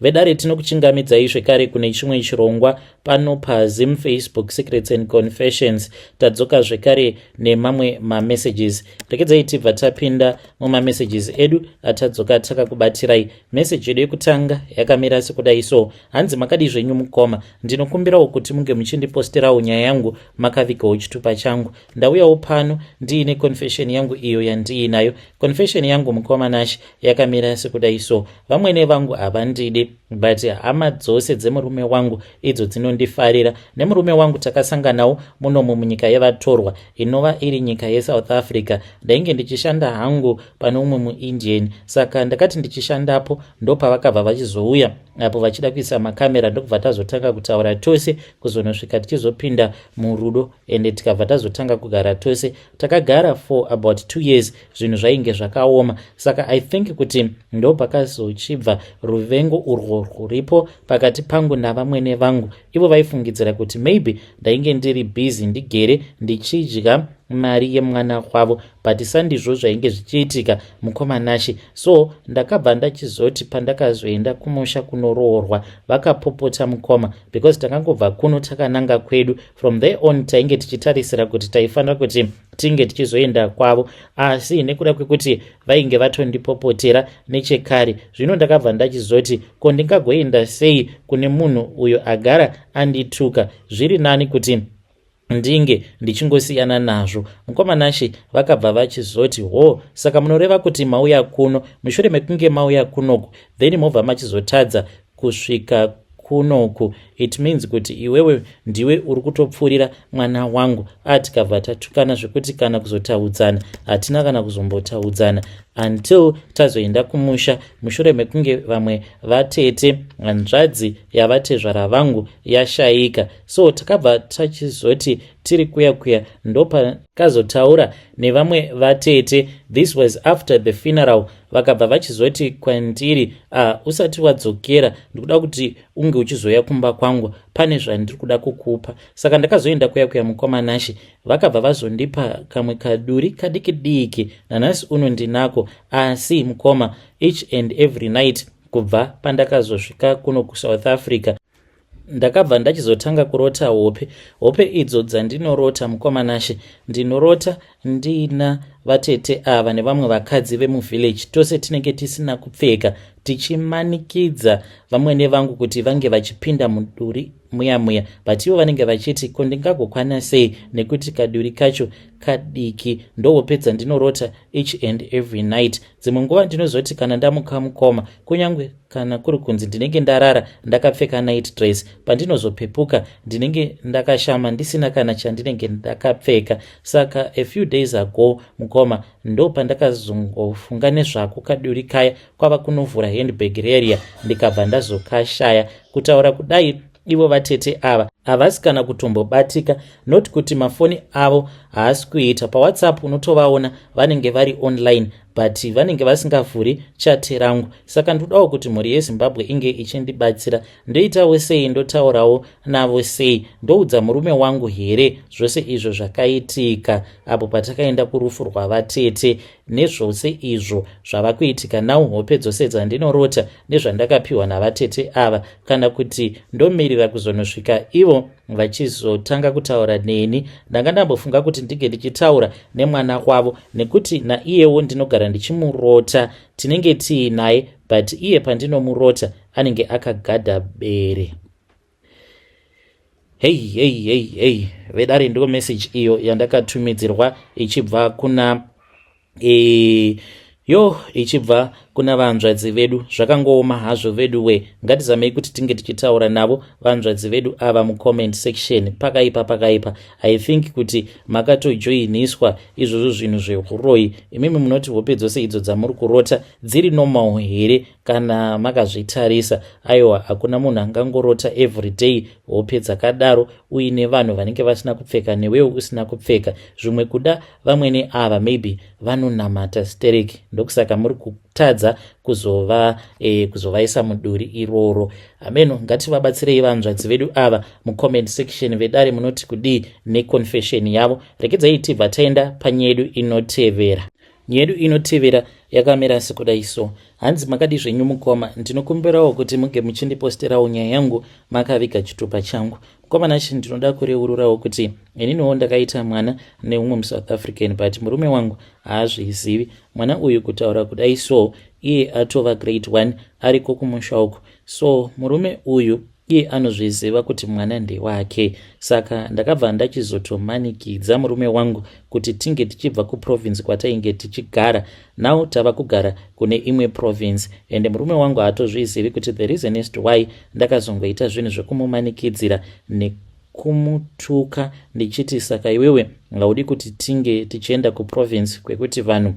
Vedare, tinokuchingamidzai zvekare kune chimwe chirongwa pano paZim Facebook Secrets and Confessions. Tadzoka zvekare nemamwe mamessages. Rekedzai tibva tapinda mumamessages edu atadzoka takakubatirai. Meseji yedu yekutanga yakamira sekudai so. Hanzi, "Makadi zvenyu mukoma? Ndinokumbirawo kuti munge muchindiposterawo nyaya yangu makavigawo chitupa changu. Ndauyawo pano ndiine confession yangu iyo yandiinayo. Confession yangu, mukoma Nash, yakamira sekudai so. Vamwene vangu havandidi, but hama dzose dzemurume wangu idzo dzinondifarira. Nemurume wangu takasanganawo munomu munyika yevatorwa, inova iri nyika yeSouth Africa. Ndainge ndichishanda hangu pane umwe muIndian, saka ndakati ndichishandapo ndopavakabva vachizouya apo vachida kuisa makamera, ndokubva tazotanga kutaura tose kuzonosvika tichizopinda murudo, ende tikabva tazotanga kugara tose. Takagara for about 2 years. Zvinhu zvainge zvakaoma, saka I think kuti ndopakazochibva ruvengo urwo rwuripo pakati pangu navamwene vangu. Ivo vaifungidzira kuti maybe ndainge ndiri busy ndigere ndichidya mari yemwana wavo, but sandizvo zvainge zvichiitika, mukoma Nashi. So ndakabva ndachizoti pandakazoenda kumusha kunoroorwa, vakapopota, mukoma, because takangobva kuno takananga kwedu. From there on tainge tichitarisira kuti taifanira kuti tinge tichizoenda kwavo, asi nekuda kwekuti vainge vatondipopotera nechekare, zvino ndakabva ndachizoti, ko ndingagoenda sei kune munhu uyo agara andituka? Zviri nani kuti ndinge ndichingosiyana nazvo." Mukoma Nashi, vakabva vachizoti, "Ho, saka munoreva kuti mauya kuno, mushure mekunge mauya kunoku, then mobva machizotadza kusvika kunoku, it means kuti iwewe ndiwe uri kutopfuurira mwana wangu." Atikabva tatukana zvekuti kana kuzotaudzana hatina kana kuzombotaudzana until tazoenda kumusha, mushure mekunge vamwe vatete, hanzvadzi yavatezvara vangu, yashayika. So takabva tachizoti tiri kuya kuya, ndopakazotaura nevamwe vatete. This was after the funeral. Vakabva vachizoti kwandiri, "Usati wadzokera, ndikuda kuti unge uchizoya kumba kwangu, pane zvandiri kuda kukupa." Saka ndakazoenda kuya kuya, mukoma Nashi. Vakabva vazondipa kamwe kaduri kadiki diki, nanhasi uno ndinako. Asi mukoma, each and every night kubva pandakazosvika kuno kuSouth Africa, ndakabva ndachizotanga kurota hope. Hope idzo dzandinorota, mukoma Nashe, ndinorota ndiina vatete ava nevamwe vakadzi vemuvillage. Tose tinenge tisina kupfeka, tichimanikidza vamwene vangu kuti vange vachipinda muduri muya muya, but ivo vanenge vachiti, 'Ko ndingagokwana sei nekuti kaduri kacho kadiki?' Ndohope dzandinorota each and every night. Dzimwe nguva ndinozoti kana ndamuka, mukoma, kunyange kana kuri kunzi ndinenge ndarara ndakapfeka night dress, pandinozopepuka ndinenge ndakashama, ndisina kana chandinenge ndakapfeka. Saka a few days ago, mukoma, ndo pandakazongofunga nezvako kaduri kaya, kwava kunovhura handbag reria, ndikabva ndazokashaya. Kutaura kudai, ivo vatete ava havasi kana kutombobatika, not kuti mafoni avo haasi kuita. PaWhatsApp unotovaona vanenge vari online, but vanenge vasingavhuri chat rangu. Saka ndodawo kuti mhuri yeZimbabwe inge ichindibatsira. Ndoitawo sei? Ndotaurawo navo sei? Ndoudza murume wangu here zvose izvo zvakaitika apo patakaenda kurufu rwavatete, nezvose izvo zvava kuitika nau, hope dzose dzandinorota nezvandakapiwa navatete ava, kana kuti ndomirira kuzonosvika ivo vachizotanga kutaura neni? Ndanga ndambofunga kuti ndinge ndichitaura nemwana wavo, nekuti naiyewo ndinogara ndichimurota, tinenge tiinaye, but iye pandinomurota anenge akagadha bere." Hei hei hei hei, vedare, ndo message iyo yandakatumidzirwa ichibva kuna yo ichibva kuna vanzvadzi vedu. Zvakangooma hazvo vedu we. Ngatizamei kuti tinge tichitaura navo vanzvadzi vedu ava mucomment section. Pakaipa, pakaipa. I think kuti makatojoiniswa izvozvo zvinhu zveuroyi. Imimi munoti hope dzose idzo dzamuri kurota dziri normal here? Kana makazvitarisa, aiwa, hakuna munhu angangorota every day hope dzakadaro uine vanhu vanenge vasina kupfeka, newewo usina kupfeka. Zvimwe kuda vamwene ava maybe vanonamata stereki, ndokusaka muri kutadza kuzovaisa muduri iroro. Ameno, ngativabatsirei vanzvadzi vedu ava mucomment section. Vedare, munoti kudii neconfession yavo? Rekedzai tibva taenda panyedu inotevera. Nyaya yedu inotevera yakamira sekudai so. Hanzi, "Makadi zvenyu mukoma? Ndinokumbirawo kuti muge muchindiposterawo nyaya yangu makaviga chitupa changu. Mukoma Nashi, ndinoda kureururawo kuti ininiwo ndakaita mwana neumwe muSouth African, but murume wangu haazvizivi. Mwana uyu, kutaura kudai so, iye atova grade 1, ariko kumusha uku. So murume uyu iye anozviziva kuti mwana ndewake. Saka ndakabva ndachizotomanikidza murume wangu kuti tinge tichibva kuprovince kwatainge tichigara. Now tava kugara kune imwe province, ende murume wangu haatozvizivi kuti the reason is to why ndakazongoita zvinhu zvekumumanikidzira nekumutuka ndichiti, 'Saka iwewe haudi kuti tinge tichienda kuprovince kwekuti vanhu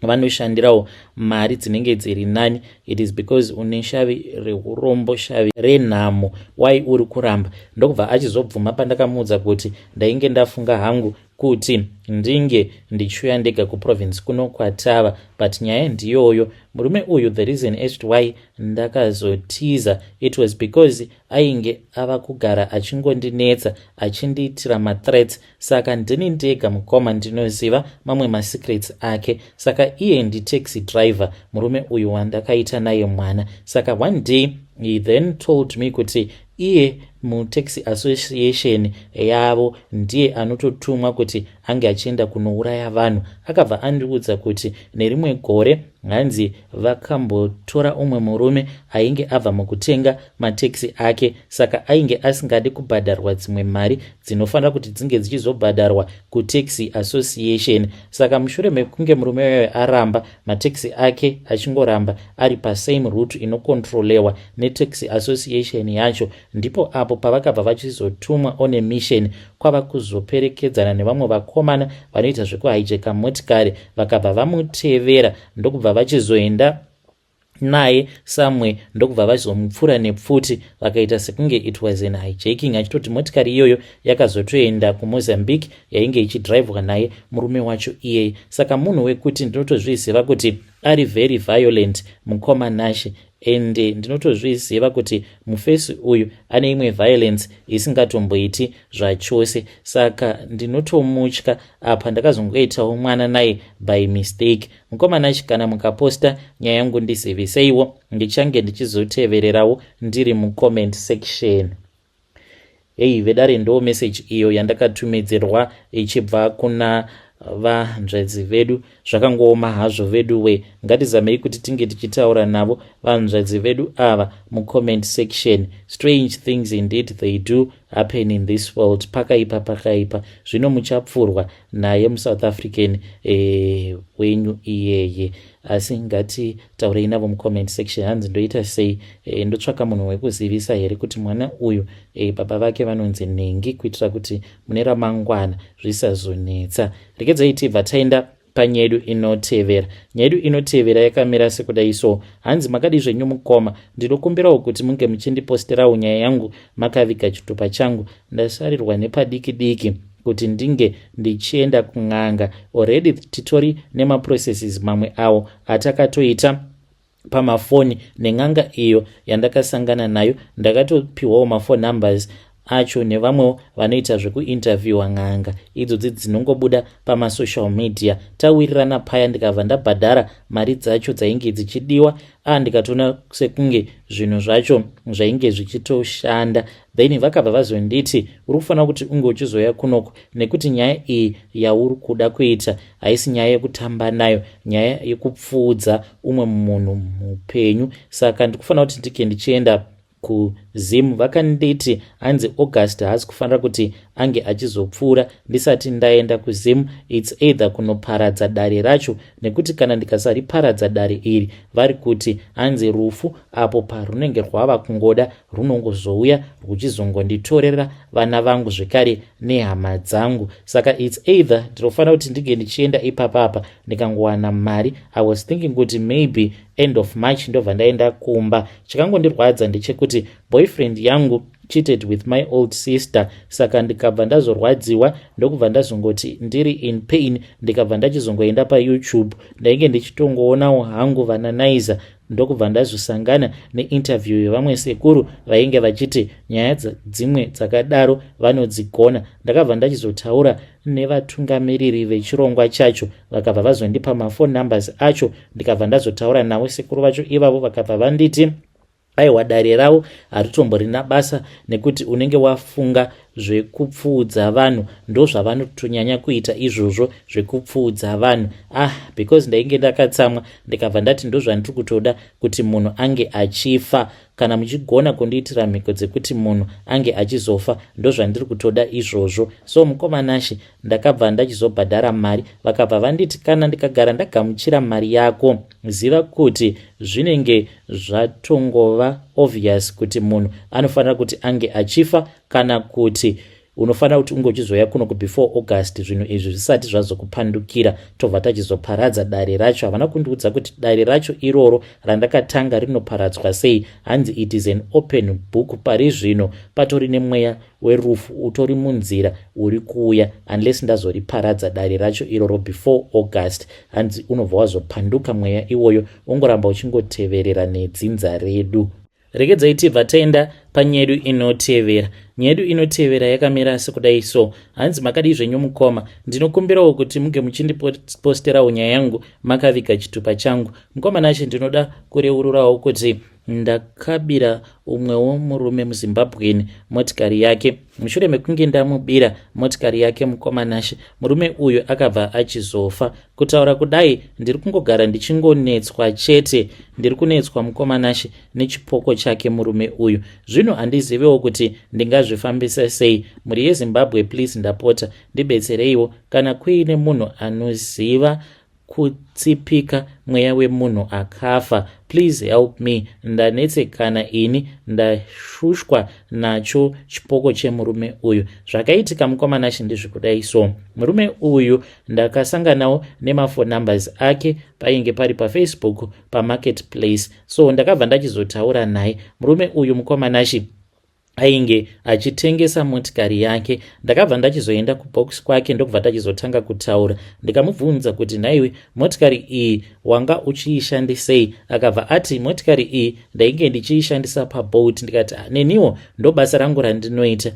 vanoshandirawo mari dzinenge dziri nani. It is because une shavi reurombo, shavi renhamo, wai uri kuramba.' Ndokubva achizobvuma pandakamuudza kuti ndainge ndafunga hangu kuti ndinge ndichiuya ndega kuprovince kuno kwatava, but nyaya ndiyoyo. Murume uyu, the reason as to why ndakazotiza, it was because ainge ava kugara achingondinetsa, achindiitira mathreats. Saka ndini ndega, mukoma, ndinoziva mamwe masecrets ake. Saka iye nditaxi driver, murume uyu wandakaita naye mwana. Saka one day he then told me kuti iye mutaxi association yavo ndiye anototumwa kuti ange achienda kunouraya vanhu. Akabva andiudza kuti nerimwe gore, hanzi vakambotora umwe murume ainge abva mukutenga matekisi ake, saka ainge asingadi kubhadharwa dzimwe mari dzinofanira kuti dzinge dzichizobhadharwa kutaxi association. Saka mushure mekunge murume wayo aramba, matekisi ake achingoramba ari pasame route inokontrolewa netaxi association yacho, ndipo apo pavakabva vachizotumwa on a mission, kwava kuzoperekedzana nevamwe vakomana vanoita zvekuhijacka motikari. Vakabva vamutevera, ndokubva vachizoenda naye samwe, ndokubva vazomupfura nepfuti, vakaita sekunge it was an hijacking, achitoti motikari iyoyo yakazotoenda kuMozambique yainge ichidhiraivhwa naye murume wacho iyeye. Saka munhu wekuti ndinotozviziva kuti ari very violent, mukoma Nashe, ende ndinotozviziva kuti mufesi uyu ane imwe violence isingatomboiti zvachose, saka ndinotomutya. Apa ndakazongoitawo mwana naye by mistake. Mukoma Nashe, kana mukaposta nyaya yangu, ndiziviseiwo, ndichange ndichizotevererawo ndiri mucomment section." Hei vedare, ndo message iyo yandakatumidzirwa ichibva kuna vanzvadzi vedu. Zvakangooma hazvo vedu we. Ngatizamei kuti tinge tichitaura navo vanzvadzi vedu ava mucomment section. Strange things indeed, they do happen in this world. Pakaipa, pakaipa. Zvino muchapfurwa naye muSouth African wenyu iyeye, asi ngatitaurei navo mucomment section. Hanzi, "Ndoita sei? Ndotsvaka munhu wekuzivisa here kuti mwana uyu baba vake vanonzi nengi, kuitira kuti mune ramangwana zvisazonetsa?" Rekedzai tibva taenda panyaya yedu inotevera. Nyaya yedu inotevera yakamira sekudai so. Hanzi, "Makadi zvenyu mukoma? Ndinokumbirawo kuti munge muchindiposterawo nyaya yangu makaviga chitupa changu. Ndasarirwa nepadiki diki kuti ndinge ndichienda kun'anga. Already titori nemaprocesses mamwe awo atakatoita pamafoni nen'anga iyo yandakasangana nayo. Ndakatopiwawo maphone numbers acho nevamwewo vanoita zvekuinterviewa n'anga idzodzi dzinongobuda pamasocial media. Tawirirana paya, ndikabva ndabhadhara mari dzacho dzainge dzichidiwa. Ndikatoona sekunge zvinhu zvacho zvainge zvichitoshanda. Then vakabva vazonditi, 'Uri kufanira kuti unge uchizoya kunoko, nekuti nyaya iyi yauri kuda kuita haisi nyaya yekutamba nayo, nyaya yekupfuudza umwe munhu mupenyu. Saka ndikufanira kuti ndike ndichienda kuZim.' Vakanditi, hanzi August haasi kufanira kuti ange achizopfuura ndisati ndaenda kuZim. It's either kunoparadza dare racho, nekuti kana ndikasariparadza dare iri, vari kuti, hanzi rufu apo parunenge rwava kungoda runongozouya ruchizongonditorera vana vangu zvekare nehama dzangu. Saka it's either ndinofanira kuti ndinge ndichienda ipapapa. Ndikangowana mari, I was thinking kuti maybe end of March ndobva ndaenda kumba. Chakangondirwadza ndechekuti boyfriend yangu Cheated with my old sister. Saka ndikabva ndazorwadziwa, ndokubva ndazongoti ndiri in pain, ndikabva ndachizongoenda paYouTube. Ndainge ndichitongoonawo hangu vanaNaiza, ndokubva ndazosangana neinterview yevamwe sekuru vainge vachiti nyaya dzimwe dzakadaro vanodzigona. Ndakabva ndachizotaura nevatungamiriri vechirongwa chacho, vakabva vazondipa mafone numbers acho. Ndikabva ndazotaura navo sekuru vacho ivavo, vakabva vanditi aiwa, dare ravo haritomborina basa nekuti unenge wafunga zvekupfuudza vanhu, ndozvavanotonyanya kuita izvozvo zvekupfuudza vanhu. Ah, because ndainge ndakatsamwa, ndikabva ndati ndozvandiri kutoda, kuti munhu ange achifa. Kana muchigona kundiitira mhiko dzekuti munhu ange achizofa, ndozvandiri kutoda izvozvo. So mukoma Nashe, ndakabva ndachizobhadhara mari. Vakabva vanditi kana ndikagara ndagamuchira mari yako, ziva kuti zvinenge zvatongova obvious kuti munhu anofanira kuti ange achifa, kana kuti unofanira kuti unge uchizoya kuno kubefore August, zvinhu izvi zvisati zvazokupandukira. Tobva tachizoparadza dare racho. Havana kundiudza kuti dare racho iroro randakatanga rinoparadzwa sei. Hanzi it is an open book. Pari zvino patori nemweya werufu utori munzira uri kuuya unless ndazoriparadza dare racho iroro before August. Hanzi unobva wazopanduka mweya iwoyo, ungoramba uchingoteverera nedzinza redu. Regedzai tibva taenda panyaya yedu inotevera. Nyaya yedu inotevera yakamira sekudai so. Hanzi, "Makadii zvenyu mukoma? Ndinokumbirawo kuti muge muchindiposterawo nyaya yangu makaviga chitupa changu. Mukoma Nashe, ndinoda kureururawo kuti ndakabira umwewo murume muZimbabweni motikari yake. Mushure mekunge ndamubira motikari yake, mukoma Nashe, murume uyu akabva achizofa. Kutaura kudai ndiri kungogara ndichingonetswa chete. Ndiri kunetswa, mukoma Nashe, nechipoko chake murume uyu. Zvino handizivewo kuti ndingazvifambisa sei. Mhuri yeZimbabwe, please, ndapota, ndibetsereiwo. Kana kuine munhu anoziva kutsipika mweya wemunhu akafa, please help me. Ndanetsekana ini, ndashushwa nacho chipoko chemurume uyu." Zvakaitika, mukoma Nashe, ndezvekudai so. Murume uyu ndakasanganawo nemafone numbers ake, painge pari paFacebook pamarketplace. So ndakabva ndachizotaura naye murume uyu, mukoma Nashe. Ainge achitengesa motikari yake. Ndakabva ndachizoenda kubox kwake, ndokubva tachizotanga kutaura. Ndikamubvunza kuti, "Nhaiwe, motikari iyi wanga uchiishandisei?" Akabva ati, "Motikari iyi ndainge ndichiishandisa paBolt." Ndikati, "Neniwo ndo basa rangu randinoita.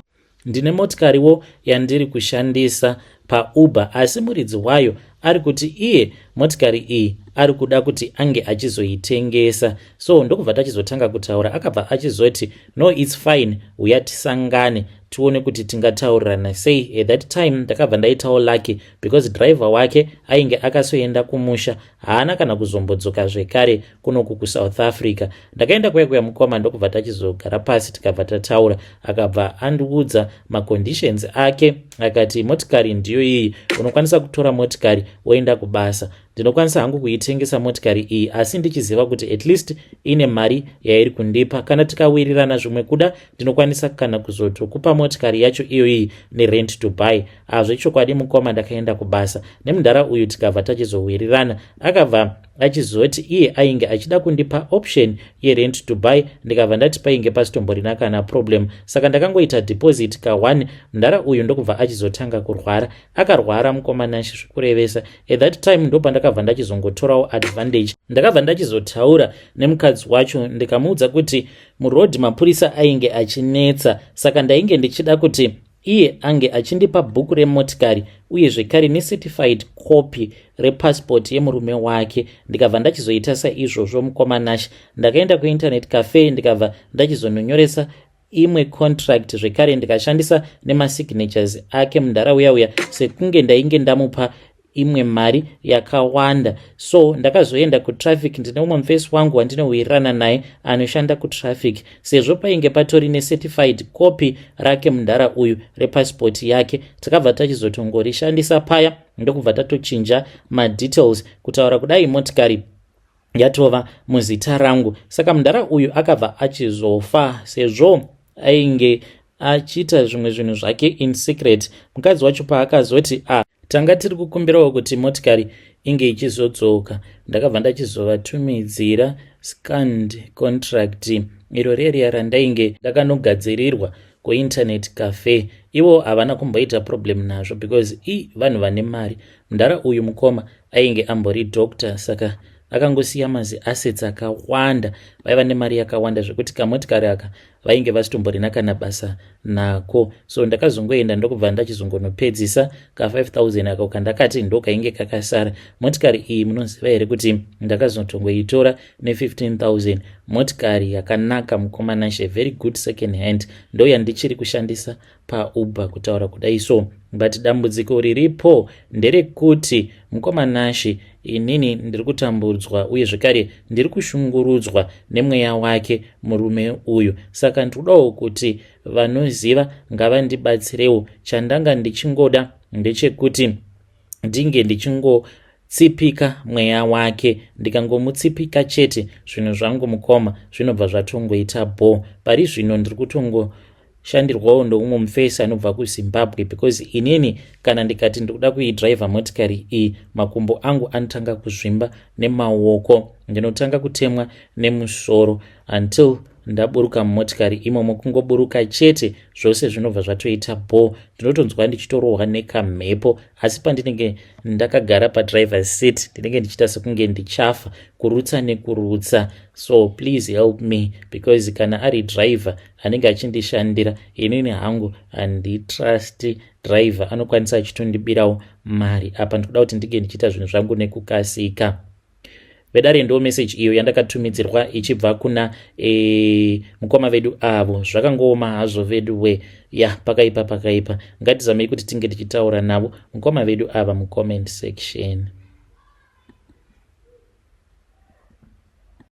Ndine motikariwo yandiri kushandisa paUber, asi muridzi wayo ari kuti iye motikari iyi ari kuda kuti ange achizoitengesa." So ndokubva tachizotanga kutaura. Akabva achizoti, "No, it's fine, uya tisangane tione kuti tingataurirana sei." At that time ndakabva ndaitawo lucky because driver wake ainge akasoenda kumusha, haana kana kuzombodzoka zvekare kunoku kuSouth Africa. Ndakaenda kuya kuya, mukoma, ndokubva tachizogara pasi, tikabva tataura. Akabva andiudza maconditions ake. Akati, "Motikari ndiyo iyi, unokwanisa kutora motikari woenda kubasa. Ndinokwanisa hangu kuitengesa motikari iyi, asi ndichiziva kuti at least ine mari yairi kundipa. Kana tikawirirana zvimwe kuda, ndinokwanisa kana kuzotokupa motikari yacho iyoyi nerent to buy." Azvechokwadi, mukoma, ndakaenda kubasa nemudhara uyu, tikabva tachizowirirana. Akabva achizoti iye ainge achida kundipa option yerent to buy. Ndikabva ndati painge pasitomborina kana problem. Saka ndakangoita deposit ka1. Mudhara uyu ndokubva achizotanga kurwara. Akarwara, mukoma Nashe, zvekurevesa. At that time ndopandakabva ndachizongotorawo advantage. Ndakabva ndachizotaura nemukadzi wacho, ndikamuudza kuti murodhi mapurisa ainge achinetsa, saka ndainge ndichida kuti iye ange achindipa bhuku remotikari uye zvekare necertified copy repassport yemurume wake. Ndikabva ndachizoita saizvozvo, mukoma Nashe. Ndakaenda kuinternet cafe, ndikabva ndachizononyoresa imwe contract zvekare, ndikashandisa nemasignatures ake mudhara uya uya, sekunge ndainge ndamupa imwe mari yakawanda. So ndakazoenda kutraffic. Ndine umwe mufesi wangu wandinowirirana naye anoshanda kutraffic. Sezvo painge patori necertified copy rake mudhara uyu repasipoti yake, takabva tachizotongorishandisa paya, ndokubva tatochinja madetails. Kutaura kudai motikari yatova muzita rangu. Saka mudhara uyu akabva achizofa sezvo ainge achiita zvimwe zvinhu zvake in secret. Mukadzi wacho paakazoti, "A, tanga tiri kukumbirawo kuti motikari inge ichizodzoka," ndakabva ndachizovatumidzira scanned contract. Iro reriya randainge ndakanogadzirirwa kuinternet cafe. Ivo havana kumboita problem nazvo because i vanhu vane mari. Mudhara uyu mukoma ainge ambori doctor, saka akangosiya mazi assets akawanda. Vaiva nemari yakawanda zvekuti kamotikari aka vainge vasitomborina kana basa nako. So ndakazongoenda ndokubva ndachizongonopedzisa ka5000 ako kandakati ndokainge kakasara. Motikari iyi munoziva here kuti ndakazotongoitora ne15000? Motikari yakanaka, mukoma Nashe, very good second hand, ndo yandichiri kushandisa paUber kutaura kudai. So but dambudziko riripo nderekuti, mukoma Nashe, inini ndiri kutambudzwa uye zvekare ndiri kushungurudzwa nemweya wake murume uyu. Saka ndinodawo kuti vanoziva ngavandibatsirewo. Chandanga ndichingoda ndechekuti ndinge ndichingotsipika mweya wake. Ndikangomutsipika chete, zvinhu zvangu, mukoma, zvinobva zvatongoita bho. Pari zvino ndiri kutongo shandirwawo ndoumwe mufesi anobva kuZimbabwe because inini kana ndikati ndikuda kuidhiraivha motikari iyi, makumbo angu anotanga kuzvimba nemaoko, ndinotanga kutemwa nemusoro until ndaburuka mumotikari imomo. Kungoburuka chete, zvose zvinobva zvatoita bho. Ndinotonzwa ndichitorohwa nekamhepo, asi pandinenge ndakagara padriver seat ndinenge ndichiita sekunge ndichafa, kurutsa nekurutsa. So please help me, because kana ari driver anenge achindishandira, inini hangu handitrust driver, anokwanisa achitondibirawo mari. Apa ndikuda kuti ndinge ndichiita zvinhu zvangu nekukasika. Vedare, ndo message iyo yandakatumidzirwa ichibva kuna mukoma vedu avo. Zvakangooma hazvo vedu we. Ya, pakaipa, pakaipa. Ngatizamei kuti tinge tichitaura navo mukoma vedu ava mucomment section.